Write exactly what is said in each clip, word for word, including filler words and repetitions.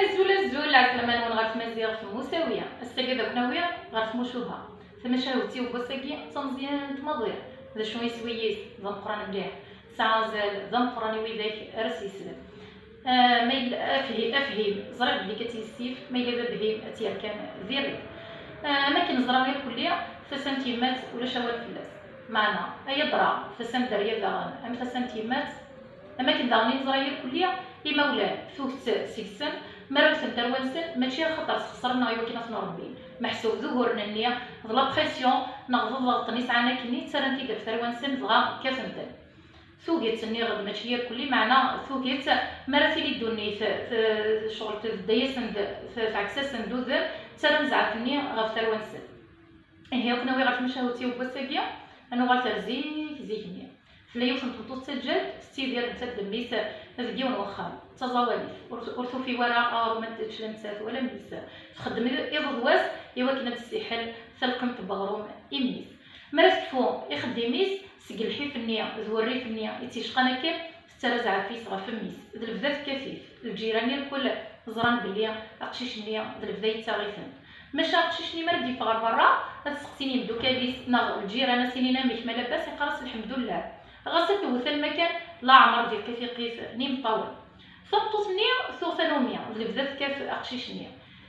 Azul, azul, ɛeslama-nwen ɣer tmaziɣt n Musawi. Ass-agi ad ken-awiɣ ɣer tmucuha. Tamacahut-iw n wass-agi d tameẓyant maḍi. D acu iswi-is? D ameqqran mliḥ. Tesɛa azal d ameqqran i widak ara s-yeslen. Ah, ma yella afhi-, afhim, ẓriɣ belli ad tt-yessif, ma yella d abhim, ad tt-yerr kan di rrif. Ah, am akken neẓra irkelli, tasa n tyemmat ulac awal fell-as. Meɛna, ay adra, tasa n dderya daɣen, am tasa n tyemmat, am akken daɣen i neẓra irkelli, imawlan, tuget seg-sen, mi ara wten tarwa-nsen, mačči axaṭer sxeṣren neɣ i wakken ad ten-rebbin. Meḥsub d uguren-nni, d la pression, neɣ d ḍeɣṭen i sɛan akkenni, ttarran-t-id ɣef tarwa-nsen, dɣa kkaten-ten. Tuget, nniɣ-d, mačči irkelli, meɛna tuget, mi ara tili ddunit, t-, ccɣel tedda-yasen-d, t-, tɛekks-asen-d udem, ttarran zzɛaf-nni ɣef tarwa-nsen. Ihi, ad ken-awiɣ ɣer tmacahut-iw n wass-agi, ad nuɣal ar zik, zik-nni. Tella yiwet n tmeṭṭut d taǧǧalt, tettidir nettat d mmi-s deg yiwen wexxam, d taẓawalit, ur, ur tufi wara aɣrum ad tečč la nettat wala mmi-s. Txeddem iḍ d wass i wakken ad tessiḥel talqimt n weɣrum i mmi-s. Mi ara tekfu ixeddim-is, seg lḥif-nni d werrif-nni i tt-icqan akken, tettarra zzɛaf-is ɣef mmi-s, d lebda tekkat-it. Lǧiran irkul ẓran belli aqcic-nni d lebda yettaɣ-iten. Maca aqcic-nni mi ara d-yeffeɣ ɣer berra, ad seqsin yimdukal-is neɣ lǧiran, ad s-inin: "Amek, ma labas?" Iqqar-as: "Lḥemdullah." Ɣas ad tewwet alma kan, laɛmer d-yeqqi tiqqit n yimeṭṭawen. Tameṭṭut-nni tuɣ tanumi d lebda tekkat aqcic-nni.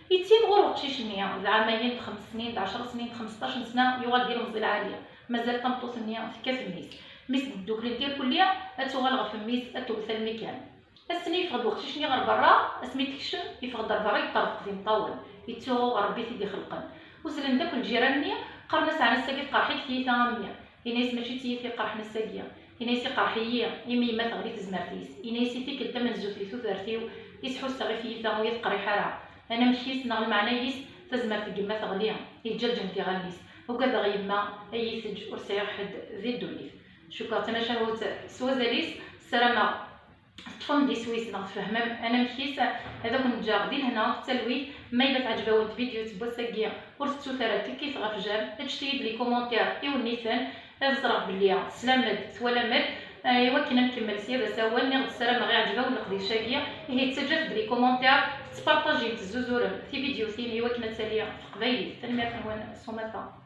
Yettimɣur uqcic-nni d ɛamayen, d xems snin, d ɛecra snin, d xmesṭac n sna, yuɣal d ilemẓi lɛali. Mazal tameṭṭut-nni tekkat mmi-s. Mi sdukklent irkelli, ad tuɣal ɣef mmi-s, ad tewwet almi kan. Ass-nni yeffeɣ-d weqcic-nni ɣer berra, asmi d-tekcem, yeffeɣ-d ɣer berra, yeṭṭerḍeq d imeṭṭawen, yettuɣuɣ Ṛebbi i t-id-ixelqen. Uzzlen-d akk lǧiran-nni, qqaren-as: "Ɛni ass-agi tqerḥ-ik tiyita a mmi?" Yenna-yas: "Mačči d tiyita i iqerḥen ass-agi." Yenna-yas: "Iqerḥ-iyi imi yemma teɣli tezmert-is." Yenna-yas: "I tikkelt tamenzut di tudert-iw i s-ḥusseɣ i tiyita ur yi-teqriḥ ara. Anamek-is neɣ lmeɛna-is, tazmert n yemma teɣli, yeǧǧa lǧehd iɣallen-is. Ugadeɣ yemma ad iyi-teǧǧ, ur sɛiɣ ḥedd di ddunit." Cukkeɣ d tamacahut s wazal-is, ssarameɣ teṭṭfem-d iswi-s neɣ tfehmem anamek-is. Ad akent-ǧǧeɣ di lehna akked talwit. Ma yella teɛǧeb-awent tvidyut n wass-agi, ur tettut ara tikkit ɣef jam, ǧǧet-iyi-d les commentaires iwenniten, ad ẓreɣ belli teslam-d, twalam-d, eh, i wakken ad nkemmel sya d asawen. Nniɣ-d ssarameɣ iɛǧeb-awen leqdic-agi, ihi ttaǧǧat-d les commentaires, tettpartajim, tezzuzurem tividyutin i wakken ad tali teqbaylit. Tanemmirt-nwen s umata.